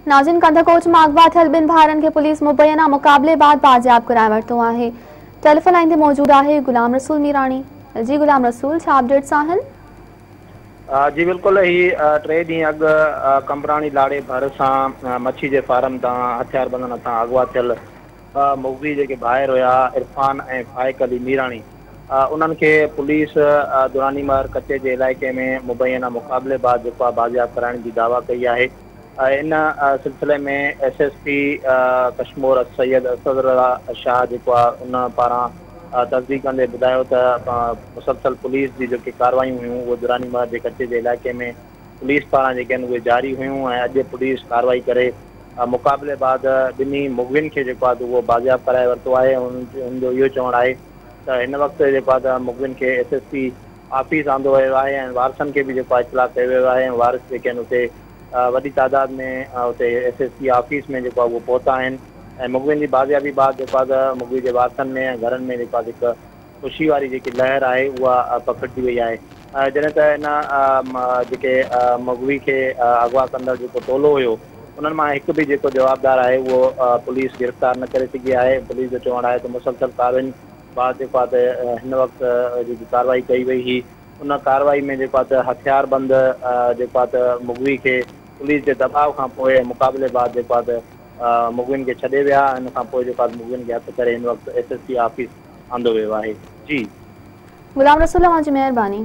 नाज़रीन, कंधकोट मां अगवा थियल ॿिनि भाइरनि खे पुलिस मुबैना मुक़ाबले बाद बाज़ियाब कराए वरितो आहे। टेलीफोन लाइन ते मौजूदु आहे गुलाम रसूल मीराणी। जी गुलाम रसूल, छा अपडेट्स आहिनि? जी बिल्कुलु, ही 3 ॾींहं अॻु कंबराणी लाड़े भरिसां मच्छी जे फार्म तां हथियारबंदनि हथां अगवा थियल मुग़वी जेके भाइर हुया इरफान ऐं फ़ाइक अली मीराणी, उन्हनि खे पुलिस दुरानी महर कच्चे जे इलाइक़े में मुबैना मुक़ाबले बाद जेको आहे बाज़ियाब कराइण जी दावा कई आहे। इन सिलसिले में SSP Kashmore Syed Asad Shah जेको आहे उन पारां तस्दीक कंदे ॿुधायो त मुसलसल पुलिस जी जेके कार्रवाइयूं हुयूं उहे दुरानी महर जे कच्चे जे इलाइक़े में पुलिस पारां जेके आहिनि उहे जारी हुयूं ऐं अॼु पुलिस कार्रवाई करे मुक़ाबले बाद ॿिन्ही मुग़वियुनि खे जेको आहे उहो बाज़ियाब कराए वरितो आहे। हुन जो इहो चवणु आहे त हिन वक़्तु जेको आहे त मुग़वियुनि खे SSP office आंदो वियो आहे ऐं वारसनि खे बि जेको आहे इतला कयो वियो आहे ऐं वारिस जेके आहिनि उते वॾी तादाद में उते SSP office में जेको आहे उहो पहुता आहिनि ऐं मुग़वियुनि जी बाज़ियाबी बाद जेको आहे त मुग़वी जे वारसनि में ऐं घरनि में जेको आहे हिकु ख़ुशी वारी जेकी लहर आहे उहा पकड़िजी वई आहे। जॾहिं त हिन जेके मुग़वी खे अगवा कंदड़ जेको टोलो हुयो उन्हनि मां हिकु बि जेको जवाबदार आहे उहो पुलिस गिरफ़्तार न करे सघी आहे। पुलिस जो चवणु आहे त मुसलसल कार्रवाई बाद जेको आहे त हिन वक़्तु जेकी कार्रवाई कई वई हुई उन कार्रवाई में जेको आहे त हथियारबंद जेको आहे त मुग़वी खे पुलिस जे दबाव खां पोइ मुक़ाबले बाद जेको आहे त मुग़वियुनि खे छॾे विया। हिन खां पोइ जेको आहे मुग़वियुनि खे हथु करे हिन वक़्तु SSP office आंदो वियो आहे। जी गुलाम रसूल, अव्हां जी महिरबानी।